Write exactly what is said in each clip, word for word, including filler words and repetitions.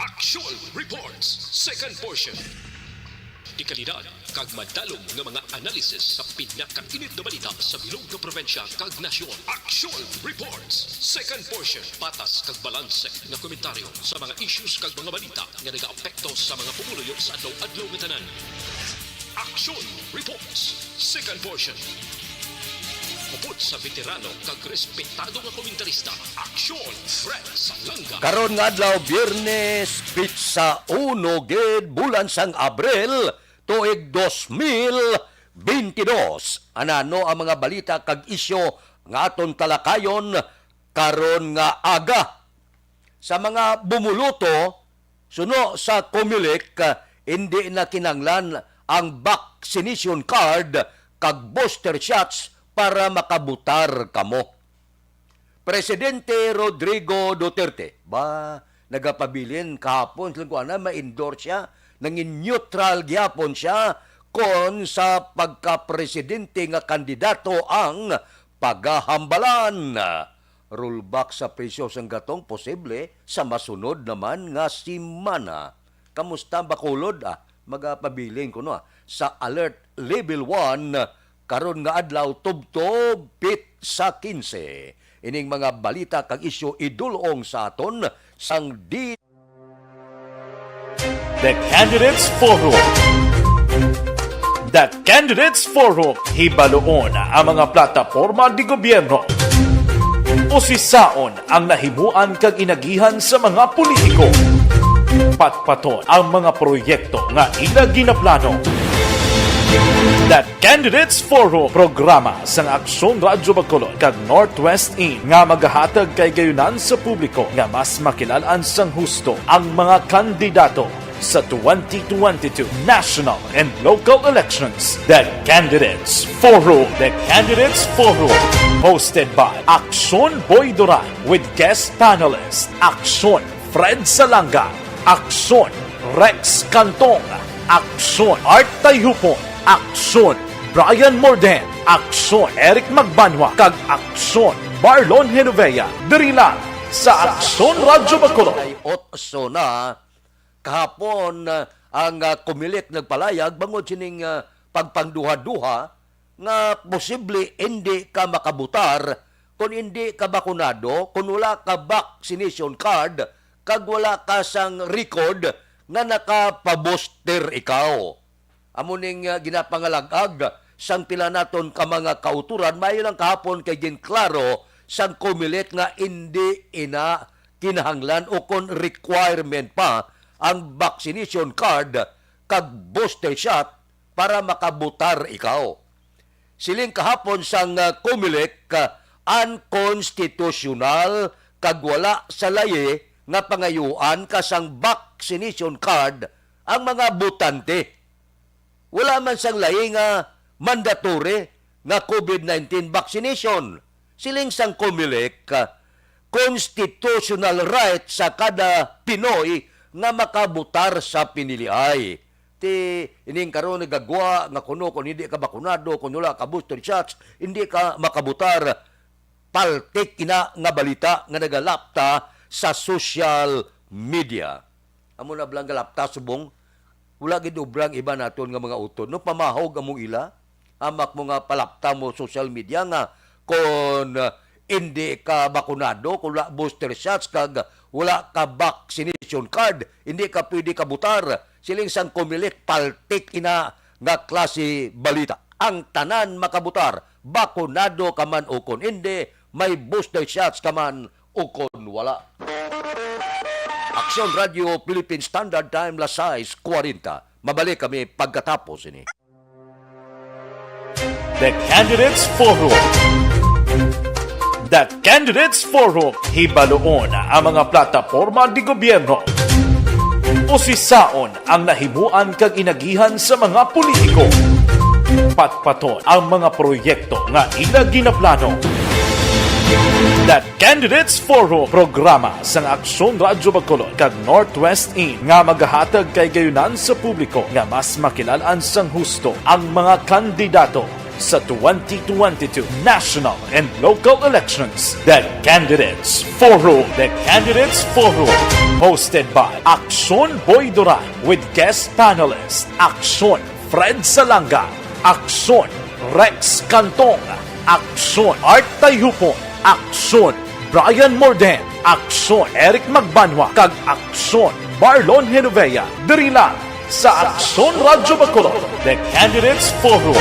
Action Reports, second portion. Dekalidad kag madalom nga mga analisis sa pinakainit nga balita sa bilog nga probinsya kag nasyon. Action Reports, second portion. Patas kag balanse nga komentaryo sa mga issues kag mga balita nga nagaapekto sa mga pumuluyo sa adlaw-adlaw nga tanan. Action Reports, second portion. Upod sa veterano kag respetado nga komentarista, Action Fred Salanga. Karon nga adlaw, Biyernes, pitsa uno gid, bulan sang Abril, tuig dos mil bentidós. Anano ang mga balita kag isyu nga aton talakayon karon nga aga? Sa mga bumuluto, suno sa Comelec, hindi na kinahanglan ang vaccination card kag booster shots para makabutar kamo. Presidente Rodrigo Duterte, ba, nagapabilin kahapon, sila kuana, ma-endorse siya, nangin neutral gihapon siya kon sa pagkapresidente nga kandidato ang pagahambalan. Rollback sa presyo sang gatong posible sa masunod naman nga semana. Kamusta, Bacolod? Ah, magapabilin ko, no, ah. Sa Alert Level one, karon nga adlaw, tubtob pitsa kinse. Ining mga balita kag isyu idulong sa aton sang di The Candidates Forum. The Candidates Forum, hibaluon ang mga plataporma di gobyerno. Usisaon ang nahimuan kag inagihan sa mga politiko. Patpaton ang mga proyekto nga ila ginaplano. The Candidates Forum, programa sang Aksyon Radyo Bacolod kag Northwest In nga magahatag kay gayunan sa publiko nga mas makilal-an sang husto ang mga kandidato sa twenty twenty-two national and local elections. The Candidates Forum. The Candidates Forum, hosted by Aksyon Boy Duran with guest panelist Aksyon Fred Salanga, Aksyon Rex Cantong, Aksyon Art Tayhupon, Aksyon Brian Morden, Aksyon Eric Magbanwa, kag Aksyon Marlon Genovea. Diri lang sa Aksyon Radyo Bacolod. Ay otso na kahapon, ah, ang, ah, Comelec nagpalayag bangod sining, ah, pagpangduha-duha nga posible hindi ka makabutar kung hindi ka bakunado, kung wala ka vaccination card, kag wala ka sang record nga nakapabooster ikaw. Amo ning, ah, ginapangalag-ag sang pila naton ka mga kautoran, maayo lang kahapon kay ginklaro sang Comelec nga indi ina kinahanglan o kon requirement pa ang vaccination card kag booster shot para makabutar ikaw. Siling kahapon sang, ah, Comelec, ah, unconstitutional kag wala sa layi nga pangayuan ka sang vaccination card ang mga botante. Wala man sang layi nga mandatory nga COVID nineteen vaccination. Siling sang Comelec, ah, constitutional right sa kada Pinoy nga makabutar sa piniliay. Ti, ining karon nagagwa nga kuno kung hindi ka bakunado, kung wala ka booster shots, hindi ka makabutar. Paltik ina nga balita nga nagalapta sa social media. Amo na bala nga lapta subong wala gid obra ang iba naton nga mga utod, no? Pamahog among ila, amak mo nga palapta mo social media nga kon, uh, hindi ka bakunado, kung wala booster shots kag wala ka vaccination card, hindi ka pwede kabutar. Siling sang Comelec, paltik ina nga klase balita. Ang tanan makabutar, bakunado ka man o kon hindi, may booster shots ka man o kon wala. Aksyon Radyo Philippine Standard Time, las sais kuwarenta. Mabalik kami pagkatapos ini. The Candidates Forum. The Candidates Forum, hibaluon ang mga plataporma di gobyerno. Usisaon ang nahimuan kag inagihan sa mga politiko. Patpaton ang mga proyekto nga ila ginaplano. The Candidates Forum, programa sang Aksyon Radyo Bacolod kag Northwest In nga magahatag kay gayunan sa publiko nga mas makilal-an sang husto ang mga kandidato sa twenty twenty-two national and local elections. The Candidates Forum. The Candidates Forum, Hosted by Aksyon Boy Duran with guest panelist Aksyon Fred Salanga, Aksyon Rex Cantong, Aksyon Art Tayhupon, Aksyon Brian Morden, Aksyon Eric Magbanwa, kag Aksyon Marlon Genovea. Diri lang sa Aksyon Radyo Bacolod, The Candidates Forum.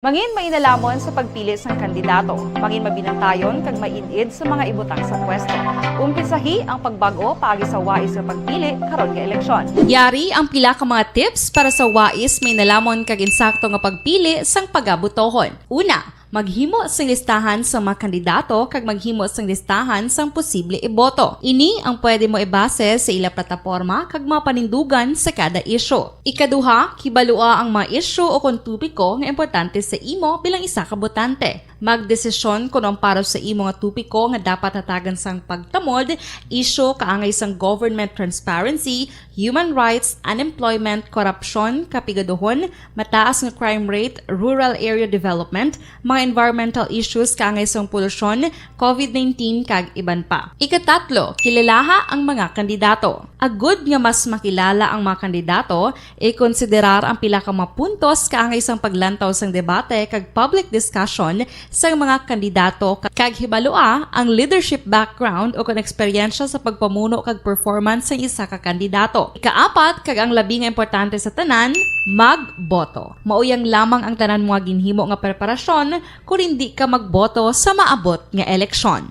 Mangin mainalamon sa pagpili sang kandidato. Mangin mabinantayon kag maid-id sa mga ibutang sa pwesto. Umpisahi ang pagbag-o paagi sa wais nga pagpili karon nga eleksyon. Yari ang pila ka mga tips para sa wais, mainalamon kag insakto nga pagpili sang pagabotohon. Una, maghimo sing listahan sa mga kandidato kag maghimo sing listahan sang posible iboto. Ini ang pwede mo ibase sa ila plataporma kag mga panindugan sa kada isyu. Ikaduha, kibalua ang mga isyu o kon topiko nga importante sa imo bilang isa ka botante. Magdesisyon kon ang para sa imo nga topiko nga dapat hatagan sang pagtamod, isyu kaangay sang government transparency, human rights, unemployment, korupsyon, kapigaduhon, mataas nga crime rate, rural area development, mga environmental issues kaangay sang polusyon, covid nineteen, kag iban pa. Ikatatlo, kilalaha ang mga kandidato. Agud nga mas makilala ang mga kandidato, ikonsiderar ang pila ka mga puntos kaangay sang paglantaw sang debate kag public discussion sang mga kandidato, kag hibalua ang leadership background o kon eksperyensya sa pagpamuno kag performance sang isa ka kandidato. Ikaapat, kag ang labi nga importante sa tanan, magboto. Mauyang lamang ang tanan mo nga ginhimo nga preparasyon kon indi ka magboto sa maabot nga eleksyon.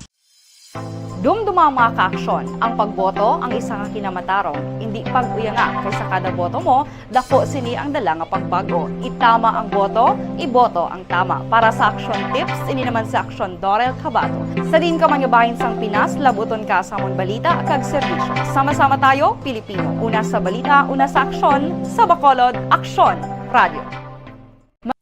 Dumduma, mga kaaksyon, ang pagboto ang isa ka kinamatarong. Indi pag-uyanga, kay sa kada boto mo, dako sini ang dala nga pagbag-o. Itama ang boto, iboto ang tama. Para sa Aksyon Tips, ini naman si Aksyon Dorel Cabato. Sa diin ka man nga bahin sang Pinas, labuton ka sa amon balita kag serbisyo. Sama-sama tayo, Pilipino. Una sa balita, una sa aksyon, sa Bacolod, Aksyon Radio.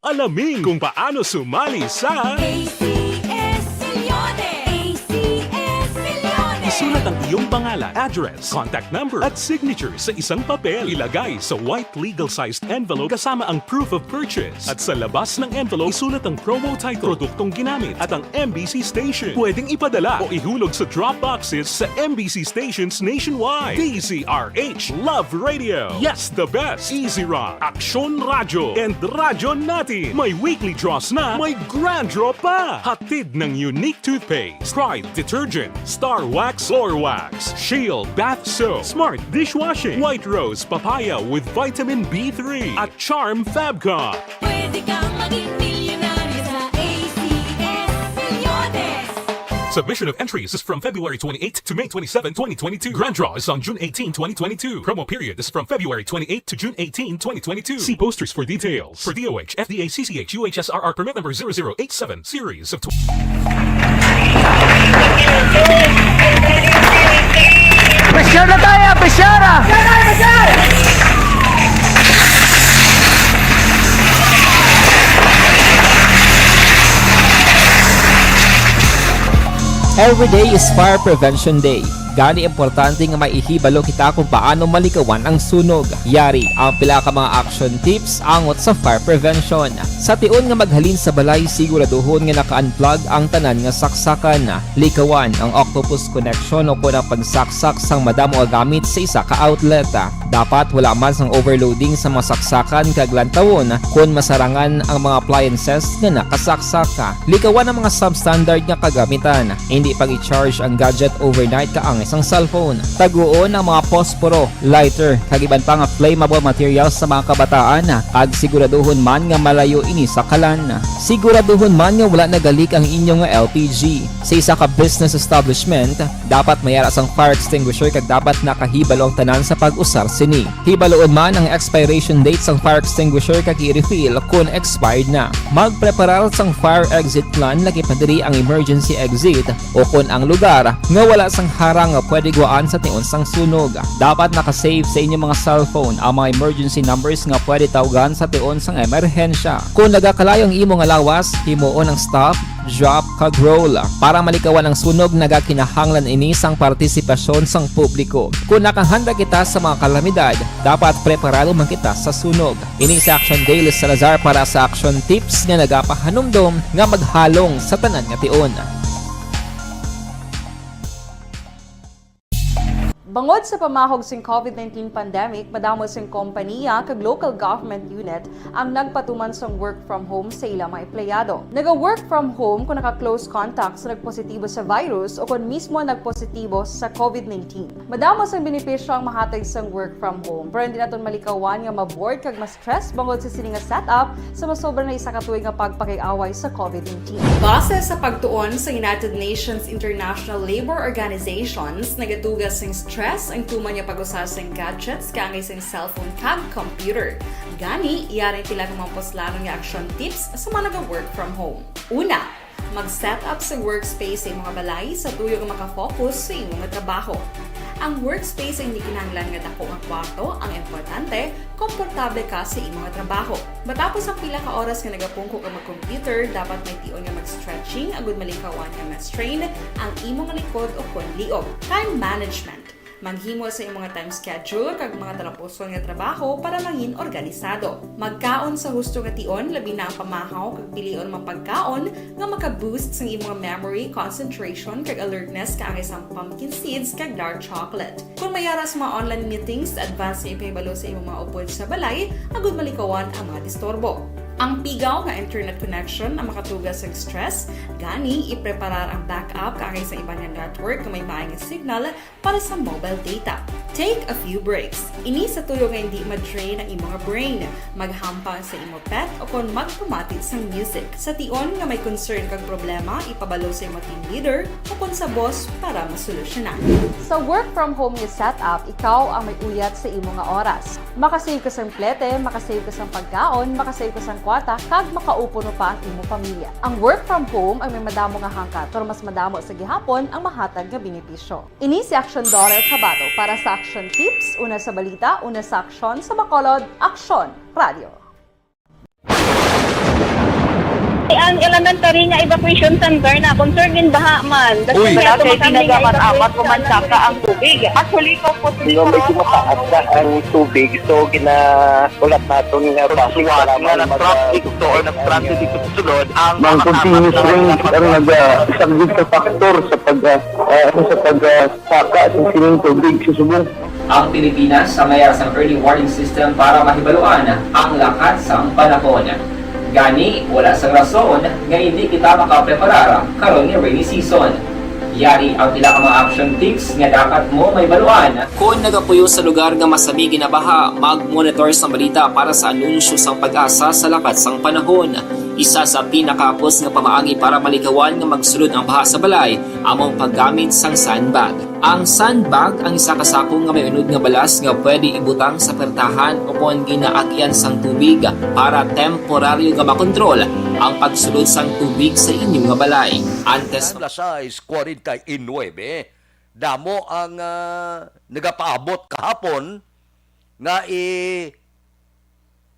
Alamin kung paano sumali sa A C S Millones. A C S Millones. Isulat ang iyong pangalan, address, contact number, at signature sa isang papel. Ilagay sa white legal-sized envelope kasama ang proof of purchase. At sa labas ng envelope, isulat ang promo title, produktong ginamit, at ang M B C station. Pwedeng ipadala o ihulog sa drop boxes sa M B C stations nationwide. D Z R H, Love Radio. Yes, the best. Easy Rock, Aksyon Radyo, and Radyo Natin. May weekly draws na, may grand draw pa. Hatid ng Unique Toothpaste, Pride Detergent, Star Wax, Floor Wax, Shield Bath Soap, Smart Dishwashing, White Rose Papaya with Vitamin B three, at Charm Fabcon. Pwede kang maging milyonaryo sa A C S Millones. Submission of entries is from February twenty-eighth to May twenty-seven, twenty twenty-two. Grand draw is on June eighteen, twenty twenty-two. Promo period is from February twenty-eighth to June eighteen, twenty twenty-two. See posters for details. For D O H, F D A, C C H, U H S R R permit number zero zero eight seven, series of tw- Pressure na tayo! Pressure na! Every day is Fire Prevention Day. Gani, importante nga maihibalo kita kung paano malikawan ang sunog. Yari ang pila ka mga action tips angot sa fire prevention. Sa tion nga maghalin sa balay, siguraduhon nga naka-unplug ang tanan nga saksakan. Likawan ang octopus connection o kon ang pagsaksak sang madamo nga gamit sa isa ka outlet. Dapat wala man sang overloading sa mga saksakan kag lantawon kon masarangan ang mga appliances nga nakasaksak. Likawan ang mga substandard nga kagamitan. Indi pag-i-charge ang gadget overnight kaangay sang cellphone. Taguon ang mga posporo, lighter, kag iban pa nga flammable materials sa mga kabataan, kag siguraduhon man nga malayo ini sa kalan. Siguraduhon man nga wala nagalik ang inyo nga L P G. Sa isa ka business establishment, dapat may ara sang fire extinguisher kag dapat nakahibalo ang tanan sa pag-usar sini. Hibaloon man ang expiration date sang fire extinguisher kag i-refill kon expired na. Magpreparar sang fire exit plan, lakip na diri ang emergency exit o kon ang lugar nga wala sang harang nga pwede guwaan sa tion sang sunog. Dapat naka-save sa inyo mga cellphone ang mga emergency numbers nga pwede tawgan sa tion sang emerhensya. Kon nagakalayo ang imo nga lawas, himuon ang stop, drop, kag roll. Para malikawan ang sunog, nagakinahanglan ini sang partisipasyon sang publiko. Kon nakahanda kita sa mga kalamidad, dapat preparado man kita sa sunog. Ini si Action Daily Salazar para sa Action Tips nga nagapahanumdom nga maghalong sa tanan nga tion. Bangod sa pamahog sing COVID nineteen pandemic, madamo sing kompaniya kag local government unit ang nagpatuman sang work from home sa ila mga empleyado. Naga-work from home kung naka-close contact sa nagpositibo sa virus o kon mismo nagpositibo sa COVID nineteen. Madamo sang benepisyo ang mahatag sang work from home, pero hindi naton malikawan nga ma-bored kag ma-stress bangod sa sini nga setup sa masobra na isa ka tuig nga pagpakig-away sa COVID nineteen. Base sa pagtuon sa United Nations International Labour Organizations, nagatuga sing stress ang tuman nga pag-usa sing gadgets kaangay sing cellphone kag computer. Gani, yari ang pila ka mga puslanon nga action tips sa mga naga-work from home. Una, mag-set up sa workspace sa imong balay sa tuyo nga makafocus sa imong trabaho. Ang workspace ay hindi kinahanglan nga dako nga kwarto, ang importante, komportable ka sa imong trabaho. Matapos ang pila ka oras nga nagapungko ka mag-computer, dapat may tion nga mag-stretching agud malikawan nga ma-strain ang imong likod o kon liog. Time management. Maghimo sa imong time schedule kag mga talapuson nga trabaho para mangin organisado. Magkaon sa husto nga tion, labi na ang pamahaw kag pilion man pagkaon nga maka-boost sang imong memory, concentration, kag alertness kaangay sang pumpkin seeds kag dark chocolate. Kung may ara sa mga online meetings, advance nga ipahibalo sa imong mga upod sa balay agud malikawan ang mga disturbo. Ang pigaw nga internet connection ang makatuga sa stress, gani ipreparar ang backup kaangay sa iban nga network nga may maay nga signal para sa mobile data. Take a few breaks. Ini sa tuyo nga hindi ma-drain ang imong brain. Maghampang sa imo pet o kon magpamati sang music. Sa tion nga may concern kag problema, ipabalo sa imo team leader o kon sa boss para masolusyonan. Sa work from home nga setup, ikaw ang may uyat sa imo nga oras. Makasave ka sang plete, makasave ka sang pagkaon, makasave ka sang kwarta, kag makaupo pa ang imo pamilya. Ang work from home ay may madamo nga hangkat, pero mas madamo sa gihapon ang mahatag nga benepisyo. Ini si Action Dollar Tabato para sa Action Tips, una sa balita, una sa aksyon, sa Bacolod, Aksyon Radio. Ang elementary nga evacuation center na concern in baha man. Uy. Wala kay tinaga man amat ko man saka ang tubig. Actually, ko po Nga medyo mataas na ang tubig, so ginaulat naton nga base sa nga nag-traffic to or nag-traffic dito sa sulod ang mga continuous rain ang nag-, ah, isang sa factor sa pag, ah, ah, ano, sa pag, ah, saka sa sining tubig sa subong. Ang Pilipinas sa may sang early warning system para mahibaluan ang lakat sang panahon. Gani, wala sang rason nga hindi kita makapreparar karon nga rainy season. Yari ang pila ka mga action tips nga dapat mo mahibaluan. Kon nagapuyo sa lugar nga masami ginabaha, mag-monitor sa balita para sa anunsyo sang PAGASA sa lakat sang panahon. Isa sa pinakahapos nga pamaagi para malikawan nga magsulod ang baha sa balay amo ang paggamit sang sandbag. Ang sandbag ang isa ka sako nga may unod nga balas nga pwede ibutang sa pertahan o kon ginaagyan sang tubig para temporaryo nga makontrol ang pagsulod sang tubig sa inyo nga balay. Antes Alas sais kuwarenta y nuebe, damo ang, ah, nagapaabot kahapon nga i-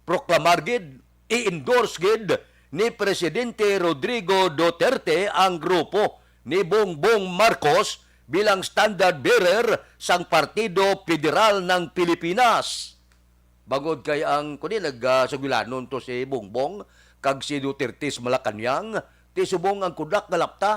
proklamar gid, i-endorse gid ni Presidente Rodrigo Duterte ang grupo ni Bongbong Marcos bilang standard bearer sang Partido Federal ng Pilipinas. Bangod kay ang, kundi nag, ah, sugilanon to si Bongbong kag si Duterte sa Malacañang, ti subong ang Kudlak nga Lapta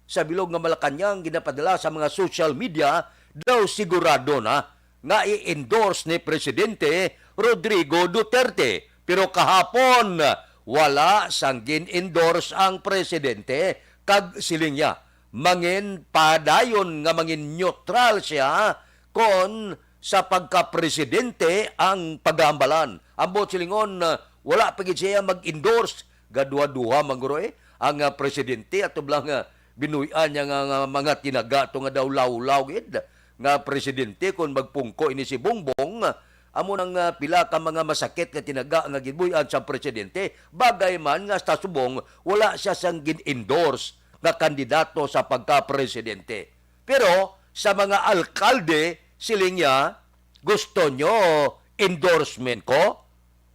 sa bilog nga Malacañang ginapadala sa mga social media daw sigurado na nga i-endorse ni Presidente Rodrigo Duterte. Pero kahapon, wala sang gin-endorse ang presidente, kag siling niya, mangin padayon nga mangin neutral siya kon sa pagkapresidente ang paghambalan. Ambot silingon, wala pa gid siya mag-endorse. Gaduha-duha man guro, eh, ang, ah, presidente ato bala nga binuy-an niya nga, nga mga tinaga to nga daw lawlaw gid nga presidente. Kon magpungko ini si Bongbong, amo nang, ah, pila ka mga masakit nga tinaga nga ginbuy-an sa presidente. Bagay man nga hasta subong wala siya sang gin-endorse nga kandidato sa pagka-presidente. Pero sa mga alkalde, siling niya, "Gusto nyo endorsement ko?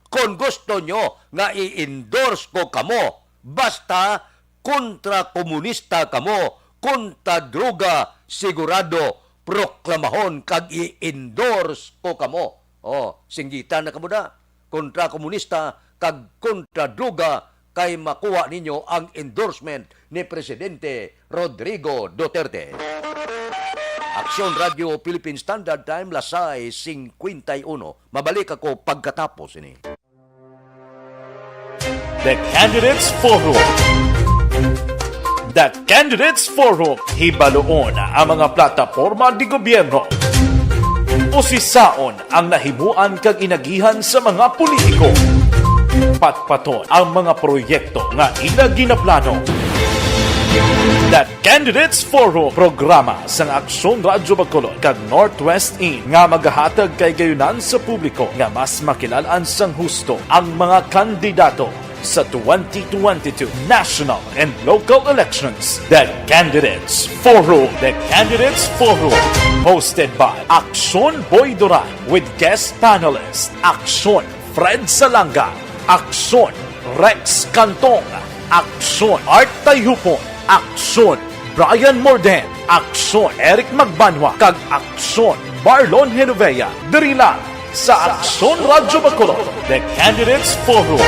Kon gusto nyo nga i-endorse ko kamo, basta kontra komunista kamo, kontra droga, sigurado, proklamahon kag i-endorse ko kamo." Oh, singgitan na kamo da. Kontra komunista kag kontra droga, kay makuha ninyo ang endorsement ni Presidente Rodrigo Duterte. Aksyon Radio Philippine Standard Time, las sais cincuenta y uno. Mabalik ako pagkatapos ini. The Candidates Forum. The Candidates Forum, hibaluon ang mga plataporma de gobyerno. Usisaon ang nahimuan kag inagihan sa mga politiko. Patpaton ang mga proyekto nga ila ginaplano. The Candidates Forum, programa sang Aksyon Radyo Bacolod kag Northwest In, nga magahatag kay gayunan sa publiko nga mas makilal-an sang husto ang mga kandidato sa twenty twenty-two national and local elections. The Candidates Forum. The Candidates Forum, hosted by Aksyon Boy Duran with guest panelist Aksyon Fred Salanga, Aksyon Rex Cantong, Aksyon Art Tayhupon, Aksyon Brian Morden, Aksyon Eric Magbanwa, kag Aksyon Marlon Genovea. Diri lang sa Aksyon Radyo Bacolod, The Candidates Forum.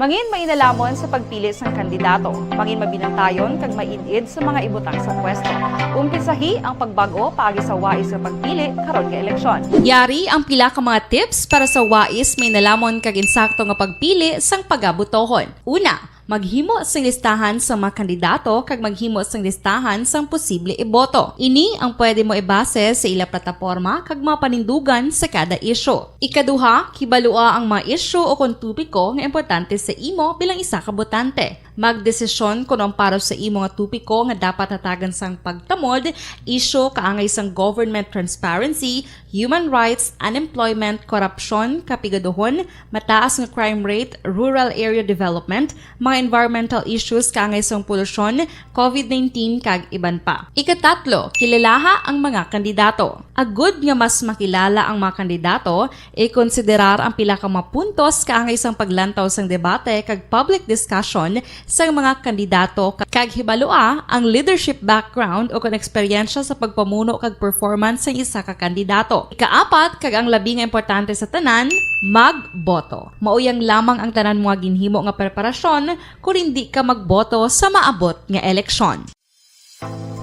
Mangin mainalamon sa pagpili sang kandidato. Mangin mabinantayon kag maid-id sa mga ibutang sa pwesto. Umpisahi ang pagbag-o paagi sa wais nga pagpili karon nga eleksyon. Yari ang pila ka mga tips para sa wais, mainalamon kag insakto nga pagpili sang pagabotohon. Una, maghimo sing listahan sa mga kandidato kag maghimo sing listahan sang posible iboto. Ini ang pwede mo ibase sa ila plataporma kag mga panindugan sa kada isyu. Ikaduha, kibalua ang mga isyu o kon topiko nga importante sa imo bilang isa ka botante. Magdesisyon kon ang para sa imo nga topiko nga dapat hatagan sang pagtamod, isyu kaangay sang government transparency, human rights, unemployment, korupsyon, kapigaduhon, mataas nga crime rate, rural area development, mga environmental issues kaangay sang polusyon, covid nineteen, kag iban pa. Ikatatlo, kilalaha ang mga kandidato. Agud nga mas makilala ang mga kandidato, ikonsiderar ang pila ka mga puntos kaangay sang paglantaw sang debate kag public discussion sang mga kandidato, kag hibalua ang leadership background o kon eksperyensya sa pagpamuno kag performance sang isa ka kandidato. Ikaapat, kag ang labi nga importante sa tanan, magboto. Mauyang lamang ang tanan mo nga ginhimo nga preparasyon kon indi ka magboto sa maabot nga eleksyon.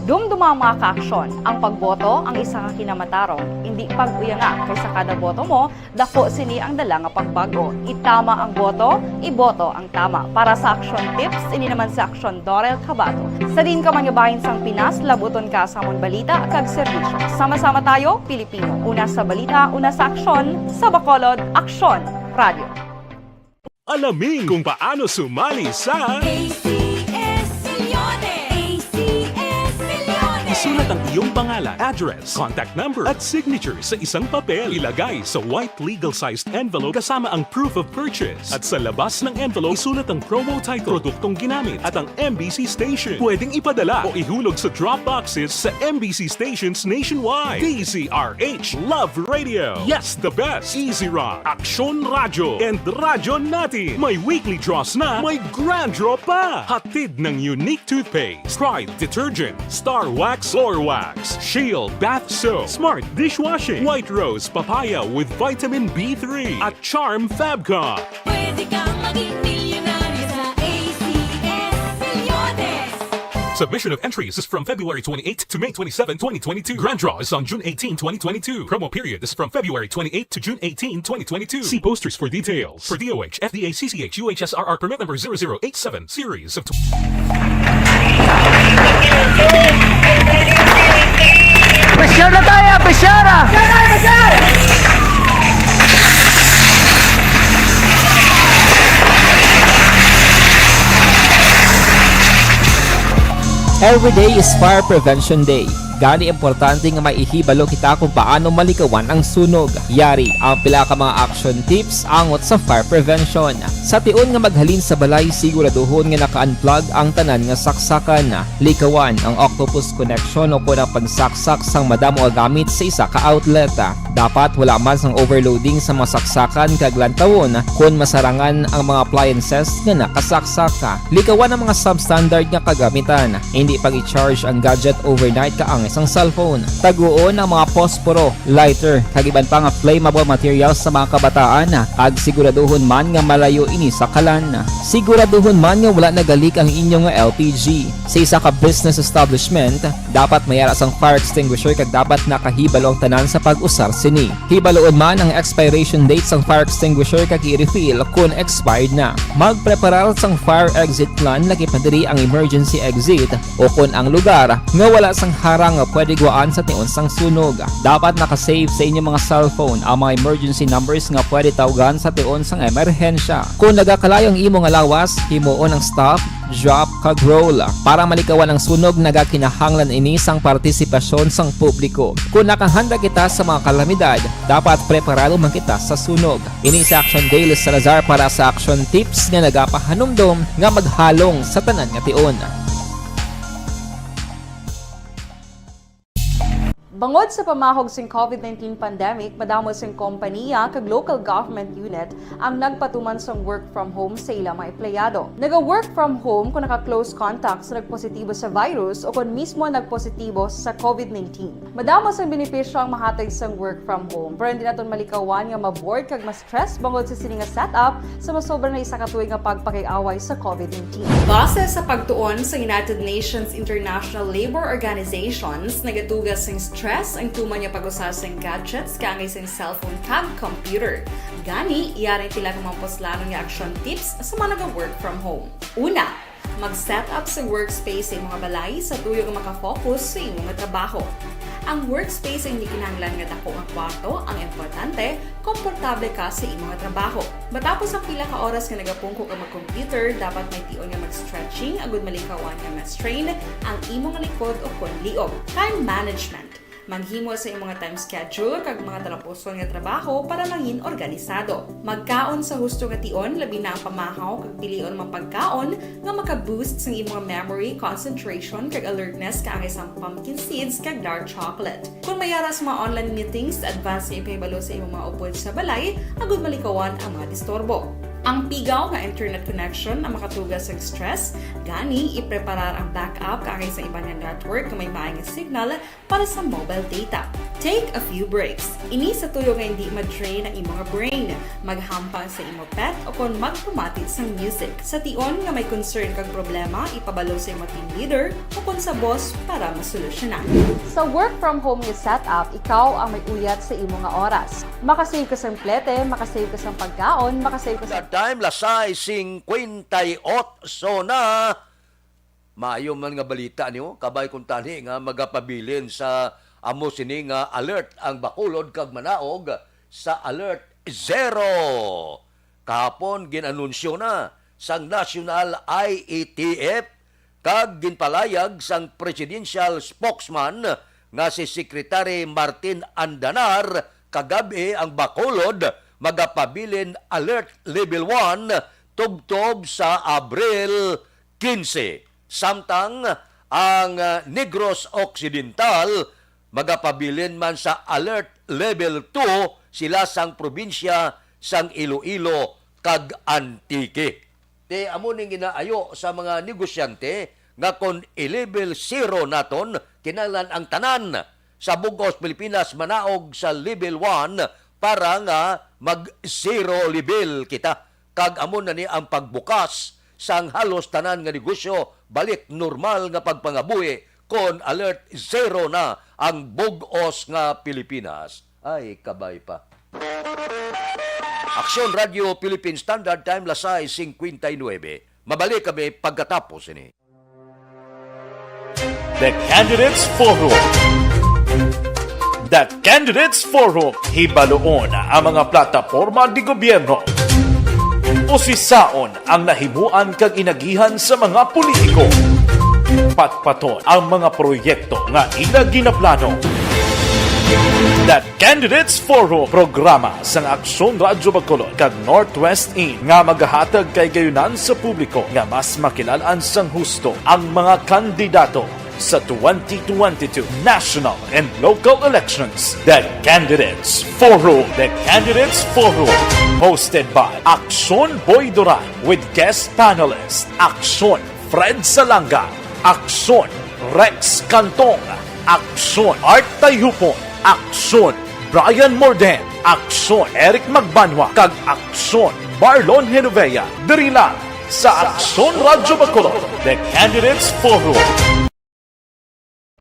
Dumduma ang mga kaaksyon. Ang pagboto ang isa ka kinamatarong. Indi pag-uyanga, kay sa kada boto mo, dako sini ang dala nga pagbago. Itama ang boto, iboto ang tama. Para sa Aksyon Tips, ini naman si Aksyon Dorel Cabato. Sa diin ka man nga bahin sang Pinas, labuton ka sa amon balita kag serbisyo. Sama-sama tayo, Pilipino. Una sa balita, una sa aksyon, sa Bacolod, Aksyon Radio. Alamin kung paano sumali sa A C S Milyones! A C S Milyones! Isulat ang iyong pangalan, address, contact number, at signature sa isang papel. Ilagay sa white legal-sized envelope kasama ang proof of purchase. At sa labas ng envelope, isulat ang promo title, produktong ginamit, at ang M B C station. Pwedeng ipadala o ihulog sa drop boxes sa M B C stations nationwide. D Z R H Love Radio. Yes, the best. Easy Rock, Aksyon Radyo, and Radyo Natin. May weekly draws na, may grand draw pa. Hatid ng Unique Toothpaste, Pride Detergent, Star Wax Floor Wax, Shield Bath Soap, Smart Dishwashing, White Rose Papaya with Vitamin B three, at Charm Fabcon. Pwede kang maging milyonaryo sa A C S Milyones! Submission of entries is from February twenty-eighth to May twenty-seven, twenty twenty-two. Grand draw is on June eighteen, twenty twenty-two. Promo period is from February twenty-eighth to June eighteen, twenty twenty-two. See posters for details. For D O H, F D A, C C H, U H S R R permit number zero zero eight seven, series of Pressure na tayo! Pressure na! Every day is Fire Prevention Day. Gani, importante nga maihibalo kita kung paano malikawan ang sunog. Yari ang pila ka mga action tips angot sa fire prevention. Sa tion nga maghalin sa balay, siguraduhon nga naka-unplug ang tanan nga saksakan. Likawan ang octopus connection o kon ang pagsaksak sang madamo nga gamit sa isa ka outlet. Dapat wala man sang overloading sa mga saksakan kag lantawon kon masarangan ang mga appliances nga nakasaksak. Likawan ang mga substandard nga kagamitan. Indi pag-i-charge ang gadget overnight kaangay sang cellphone. Taguon ang mga posporo, lighter, kag iban pa nga flammable materials sa mga kabataan, kag siguraduhon man nga malayo ini sa kalan. Siguraduhon man nga wala nagalik ang inyo nga L P G. Sa isa ka business establishment, dapat may ara sang fire extinguisher kag dapat nakahibalo ang tanan sa pag-usar sini. Hibaluon man ang expiration date sang fire extinguisher kag i-refill kon expired na. Magpreparar sang fire exit plan, lakip na diri ang emergency exit o kon ang lugar nga wala sang harang nga pwede gwaan sa tion sang sunog. Dapat naka-save sa inyo mga cellphone ang mga emergency numbers nga pwede tawgan sa tion sang emerhensya. Kon nagakalayo ang imo nga lawas, himuon ang stop, drop, kag roll. Para malikawan ang sunog, nagakinahanglan ini sang partisipasyon sang publiko. Kon nakahanda kita sa mga kalamidad, dapat preparado man kita sa sunog. Ini si Action Dale Salazar para sa Action Tips nga nagapahanumdom nga maghalong sa tanan nga tion. Bangod sa pamahog sing COVID nineteen pandemic, madamo sing kompaniya kag local government unit ang nagpatuman sang work from home sa ila mga empleyado. Naga-work from home kung naka-close contact sa nagpositibo sa virus o kon mismo nagpositibo sa COVID nineteen. Madamo sang benepisyo ang mahatag sang work from home, pero hindi naton malikawan nga ma-bored kag ma-stress bangod sa sini nga setup sa masobra na isa ka tuig nga pagpakig-away sa COVID nineteen. Base sa pagtuon sa United Nations International Labour Organizations, nagatuga sing stress ang tuman nga pag-usa sing gadgets kaangay sing cellphone kag computer. Gani, yari ang pila ka mga puslanon nga action tips sa mga naga-work from home. Una, mag-set up sa workspace sa imong balay sa tuyo nga makafocus sa imong trabaho. Ang workspace ay hindi kinahanglan nga dako nga kwarto, ang importante, komportable ka sa imong trabaho. Matapos ang pila ka oras nga nagapungko ka mag-computer, dapat may tion nga mag-stretching agud malikawan nga ma-strain ang imong likod o kon liog. Time management. Maghimo sa imong time schedule kag mga talapuson nga trabaho para mangin organisado. Magkaon sa husto nga tion, labi na ang pamahaw kag pilion man pagkaon nga maka-boost sang imong memory, concentration, kag alertness kaangay sang pumpkin seeds kag dark chocolate. Kon may ara sa mga online meetings, advance nga ipahibalo sa imong mga upod sa balay agud malikawan ang mga disturbo. Ang pigaw nga internet connection ang makatuga sa stress, gani ipreparar ang backup kaangay sa iban nga network nga may maay nga signal para sa mobile data. Take a few breaks. Ini sa tuyo nga hindi ma-drain ang imong brain. Maghampang sa imo pet o kon magpamati sang music. Sa tion nga may concern kag problema, ipabalo sa imo team leader o kon sa boss para masolusyonan. Sa work from home nga setup, ikaw ang may uyat sa imo nga oras. Makasave ka sang plete, makasave ka sang pagkaon, makasave ka sa The time, las sais singkwenta y otso na. Maayo man nga balita niyo, kabay kuntani nga magapabilin sa amo sini nga alert ang Bacolod kag Manaog sa Alert Zero. Kahapon gin-anunsyo na sang National I E T F kag ginpalayag sang presidential spokesman nga si Secretary Martin Andanar kagab-i ang Bacolod magapabilin Alert Level one tubtob sa Abril quince, samtang ang, ah, Negros Occidental magapabilin man sa Alert Level two, sila sang probinsya sang Iloilo kag Antique. Ti amo ning ginaayo sa mga negosyante nga kon i-level zero naton, kinahanglan ang tanan sa bug-os Pilipinas manaog sa level one para nga mag-zero level kita. Kag amo na ni ang pagbukas sang halos tanan nga negosyo, balik normal nga pagpangabuhi kon alert zero na ang bug-os nga Pilipinas. Ay, kabay pa. Aksyon Radio Philippine Standard Time, las sais singkwenta y nuebe. Mabalik kami pagkatapos ini. The Candidates Forum. The Candidates Forum. Hibaluon ang mga plataporma de gobyerno. Usisaon ang nahimuan kag inagihan sa mga politiko. Patpaton ang mga proyekto nga ila ginaplano. The Candidates Forum, programa sang Aksyon Radyo Bacolod kag Northwest In nga magahatag kay gayunan sa publiko nga mas makilal-an sang husto ang mga kandidato sa twenty twenty-two national and local elections. The Candidates Forum. The Candidates Forum, hosted by Aksyon Boy Duran with guest panelist Aksyon Fred Salanga, Aksyon Rex Cantong, Aksyon, Art Tayhupon. Aksyon, Brian Morden. Aksyon, Eric Magbanwa. Kag Aksyon, Marlon Genovea. Diri lang sa Aksyon Radyo Bacolod, The Candidates Forum.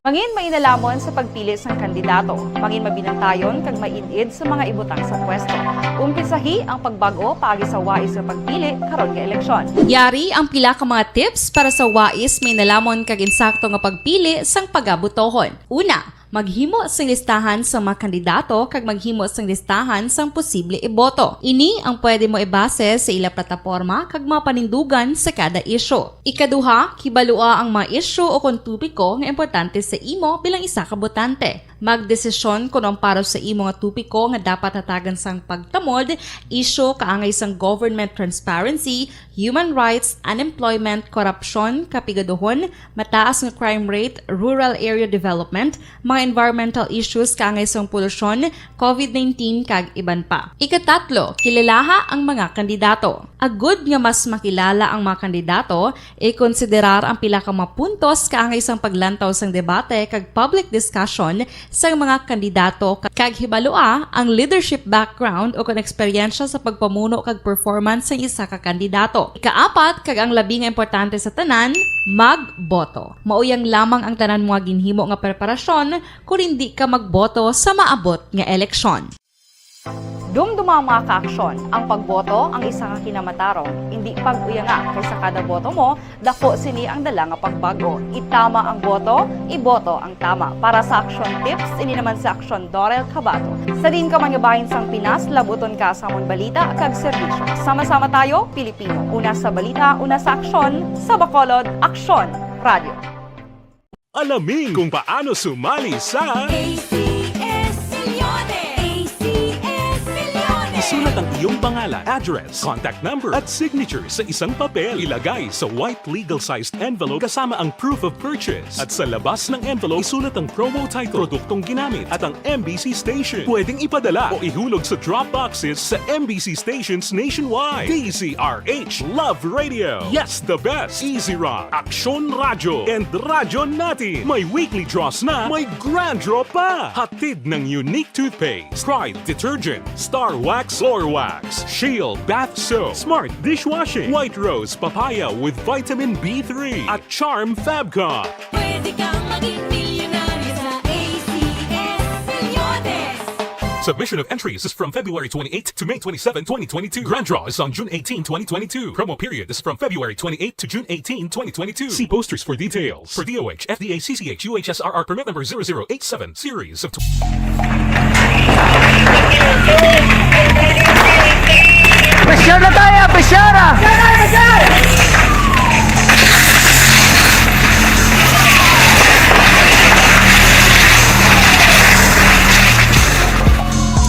Mangin mainalamon sa pagpili sang kandidato. Mangin mabinantayon kag maid-id sa mga ibutang sa pwesto. Umpisahi ang pagbag-o paagi sa wais nga pagpili karon nga eleksyon. Yari ang pila ka mga tips para sa wais, mainalamon kag insakto nga pagpili sang pagabotohon. Una, maghimo sing listahan sa mga kandidato kag maghimo sing listahan sang posible iboto. Ini ang pwede mo ibase sa ila plataporma kag mga panindugan sa kada isyu. Ikaduha, kibalua ang mga isyu o kon topiko nga importante sa imo bilang isa ka botante. Magdesisyon kon ang para sa imo nga topiko nga dapat hatagan sang pagtamod, isyu kaangay sang government transparency, human rights, unemployment, korupsyon, kapigaduhon, mataas nga crime rate, rural area development, mga environmental issues kaangay sang polusyon, covid nineteen, kag iban pa. Ikatatlo, kilalaha ang mga kandidato. Agud nga mas makilala ang mga kandidato, ikonsiderar ang pila ka mga puntos kaangay sang paglantaw sang debate kag public discussion sang mga kandidato ka-, kag hibalua ang leadership background o kon eksperyensya sa pagpamuno kag performance sang isa ka kandidato. Ikaapat, kag ang labi nga importante sa tanan, magboto. Mao yang lamang ang tanan mo nga ginhimo nga preparasyon kon indi ka magboto sa maabot nga eleksyon. Dumduma, mga kaaksyon, ang pagboto ang isa ka kinamatarong, indi pag-uyanga, kay sa kada boto mo, daku sini ang dala nga pagbag-o. Itama ang boto, iboto ang tama. Para sa Aksyon Tips, ini naman si Aksyon Dorel Cabato. Sa diin ka man nga bahin sang Pinas, labuton ka sa amon balita kag serbisyo. Sama-sama tayo, Pilipino. Una sa balita, una sa aksyon, sa Bacolod, Aksyon Radio. Alamin kung paano sumali sa A C S Milyones! A C S Milyones! Isulat ang iyong pangalan, address, contact number, at signature sa isang papel. Ilagay sa white legal-sized envelope kasama ang proof of purchase. At sa labas ng envelope, isulat ang promo title, produktong ginamit, at ang M B C station. Pwedeng ipadala o ihulog sa drop boxes sa M B C stations nationwide. D Z R H Love Radio. Yes, the best. Easy Rock, Aksyon Radyo, and Radyo Natin. May weekly draws na, may grand draw pa. Hatid ng Unique Toothpaste, Pride Detergent, Star Wax Floor Wax, Shield Bath Soap, Smart Dishwashing, White Rose Papaya with Vitamin B three, at Charm Fabcon. Pwede kang maging milyonaryo sa A C S Milyones. Submission of entries is from February twenty-eighth to May twenty-seven, twenty twenty-two. Grand draw is on June eighteen, twenty twenty-two. Promo period is from February twenty-eighth to June eighteen, twenty twenty-two. See posters for details. For D O H, F D A, C C H, U H S R R permit number zero zero eight seven, series of tw- Pressure na tayo! Pressure na!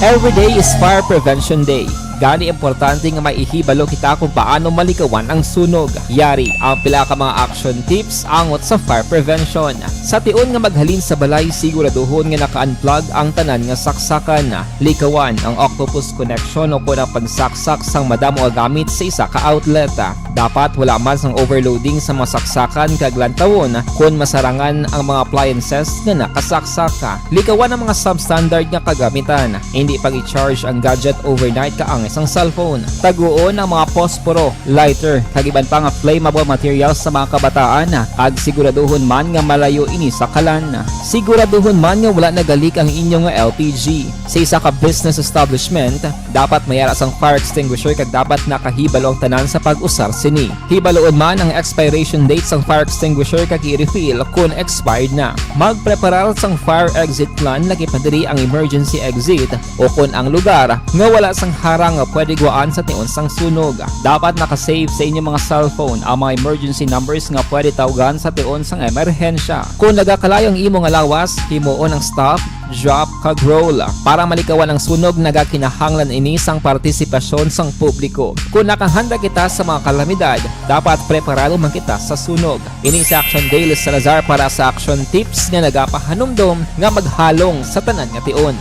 Every day is Fire Prevention Day. Gani, importante nga may ihibalo kita kung paano malikawan ang sunog. Yari ang pila ka mga action tips angot sa fire prevention. Sa tion nga maghalin sa balay, siguraduhon nga naka-unplug ang tanan nga saksakan. Likawan ang octopus connection o kon ang pagsaksak sang madamo nga gamit sa isa ka outlet. Dapat wala man sang overloading sa mga saksakan kag lantawon kon masarangan ang mga appliances nga nakasaksak. Likawan ang mga substandard nga kagamitan. Hindi pag-i-charge ang gadget overnight kaangay sang cellphone. Taguon ang mga posporo, lighter, kag iban pa nga flammable materials sa mga kabataan, kag siguraduhon man nga malayo ini sa kalan. Siguraduhon man nga wala nagalik ang inyo nga L P G. Sa isa ka business establishment, dapat may ara sang fire extinguisher kag dapat nakahibalo ang tanan sa pag-usar sini. Hibaluon man ang expiration date sang fire extinguisher kag i-refill kon expired na. Magpreparar sang fire exit plan, laki pa diri ang emergency exit o kon ang lugar nga wala sang harang nga pwede gwaan sa tion sang sunog. Dapat naka-save sa inyo mga cellphone ang mga emergency numbers nga pwede tawgan sa tion sang emerhensya. Kon nagakalayo ang imo nga lawas, himuon ang stop, drop, kag roll. Para malikawan ang sunog, nagakinahanglan ini sang partisipasyon sang publiko. Kon nakahanda kita sa mga kalamidad, dapat preparado man kita sa sunog. Ini si Action Dale Salazar para sa Action Tips nga nagapahanumdom nga maghalong sa tanan nga tion.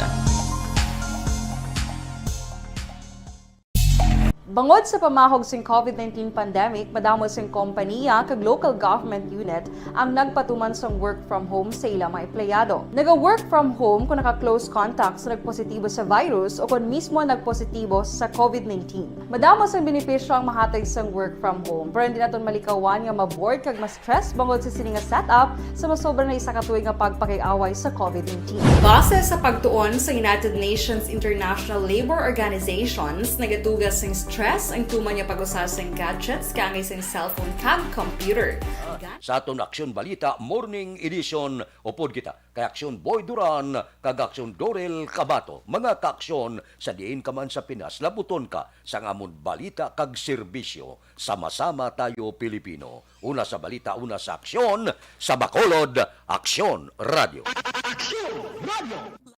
Bangod sa pamahog sing COVID nineteen pandemic, madamo sing kompaniya kag local government unit ang nagpatuman sang work from home sa ila mga empleyado. Naga-work from home kung naka-close contact sa nagpositibo sa virus o kon mismo nagpositibo sa COVID nineteen. Madamo sang benepisyo ang mahatag sang work from home, pero hindi naton malikawan nga ma-bored kag ma-stress bangod sa sini nga setup sa masobra na isa ka tuig nga pagpakig-away sa COVID nineteen. Base sa pagtuon sa United Nations International Labour Organizations, nagaduga sing stress ang tuman nga pag-usa sing gadgets kaangay sing cellphone kag computer. Sa aton Aksyon Balita Morning Edition, upod kita kay Aksyon Boy Duran kag Aksyon Dorel Cabato. Mga kaaksyon, sa diin ka man sa Pinas, labuton ka sang amon balita kag serbisyo. Sama-sama tayo, Pilipino. Una sa balita, una sa aksyon, sa Bacolod, Aksyon Radio. Aksyon Radio.